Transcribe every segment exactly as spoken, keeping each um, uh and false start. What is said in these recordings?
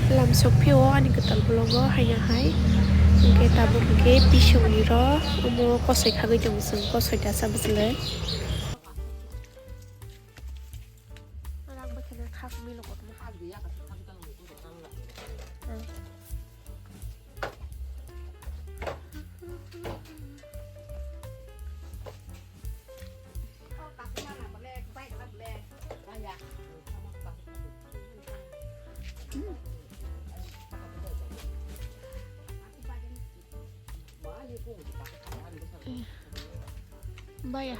Lam sok phio ani kwtal vlog o haiya hai. Hwnkhe tabuk hwnkhe bisingni ro omo kosoi khagwi tongo chwng, kosoi dasa bwswlwi. Baya.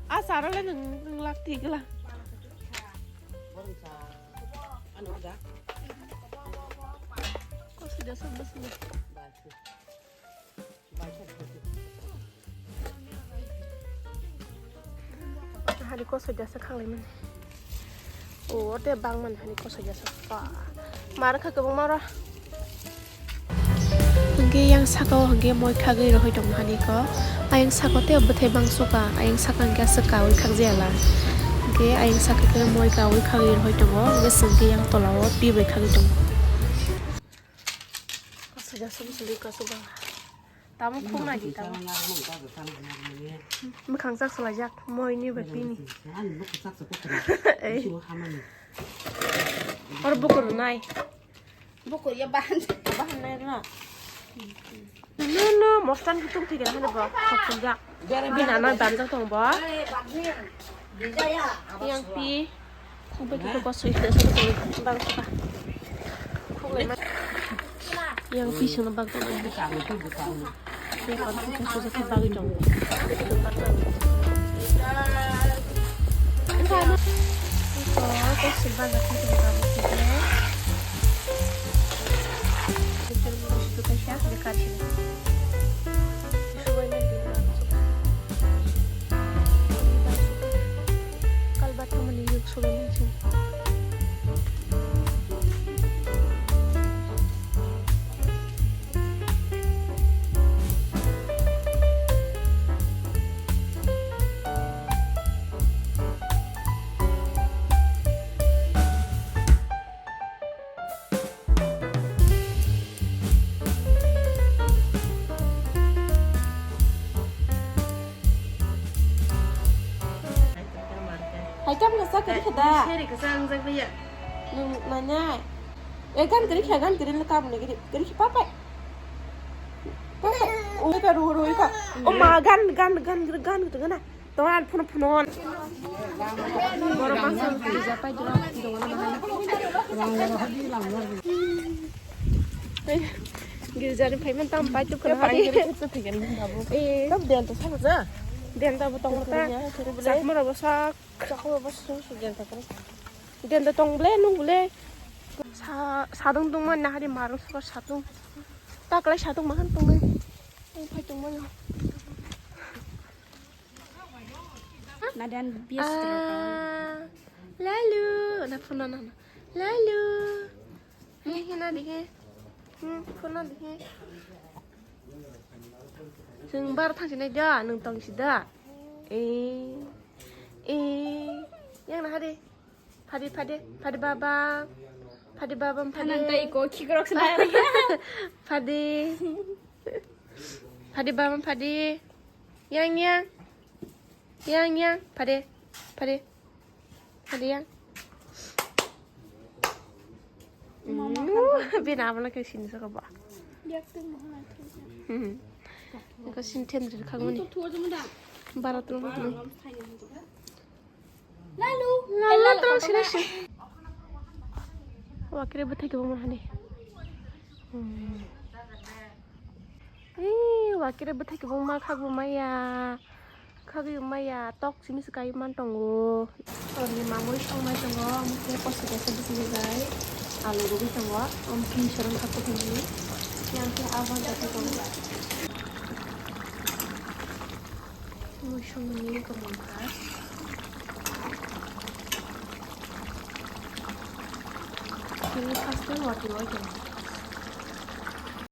A sara le nung, nung lak thik la. Kosoi da sab bwswk. Hani kosoi da se khanglai mani. O, o te bang mani hani kosoi da se. Ba. Mar kha kwbangma ro. Hwnkhe yang saka o hwnkhe moi khagwi rohoi tongo hani ko. Ayang saka o tei bwthai bang suka. Ayang saka hwnkhe aswk kaui khakjaya la. Hwnkhe ayang saka khe moi kaui khagwi rohoi tongo. Hwnkhe chwng khe yang tola o twi bai khagwi tongo. Kasu jasuk suli kasu bang. Tamo khum na di tamo. Mwkhang chak salai jak moi ni bai pini. Ei. Or bukur nai. Bukur ya bahan. Bahan nai na. No, no, mostan hitung thik na bo. Khok khum jak. Bina na dan jak tong bo. Yang pi. Khuk bai khe kosoi khe sobo tongwi bang kha. Khuk lai ma. Yang pising no bang tong. Bwkang twi bwkang. Bwkang twi kosoi khe bagwi tong. Kosoi bang khe tong bang khe. Kaisa bwkha sini. Kalba thamani yuk subai nang sini. Hai, tam kasa kari khada. Seri kasa ang jak biya. Nung nanya. Eh, gan kari khada, gan kari leka mane kari, kari khipa pai. Pai pai. Oi ka ru ru ka. O ma, gan, gan, gan, gan, gan, gan. Tong an phun phun on. Borok bangsa girja pai dura dong na bahai. Girja ni phaiman tam pai tu khana hai. Eh. Tam den to sama ja. Den ta bu tong ta. Sak mara bu sak. Sak mara bu sak den ta. Den ta tong ble nung ble. Sa, sadung tong man na hari marung sa sadung. Taklai sadung mahan tong. Tong phai tong man. Nadan bias. Ah, lalu, na phone na, na. Lalu. Hei, hei, na dikhe. Hmm, phone na dikhe. Sing bar thang sini aja, nung tong sida. Eh, eh, yang na hari. Phadi, phadi, phadi baba. Phadi baba, phadi. Thanang ta iko khikrok sna. Phadi. Phadi baba, phadi. Yang, yang. Yang, yang. Phadi. Phadi. Phadi yang. Mama. Bina abana ke sini saka ba. Yak tu mahal tu. Hmm. Ko sini tendri khagmani. Barat rumah ni. Lalu, lalu, lalu, terus sini sih. Wakil bwthai kwbangma hani. Hmm. Ee, wakil bwthai kwbangma khagwi maya. Khagwi maya, tok simi se kai man tongo. Orni mamui songmai tongo, mukhe kosi kosi bwswk bai. Alu rwgwi tongo, omtwi sorong khakto thangwi. Yang khe abo jati tongo. Muisungni kwmwng kha. Chini first time watwi oi tongo.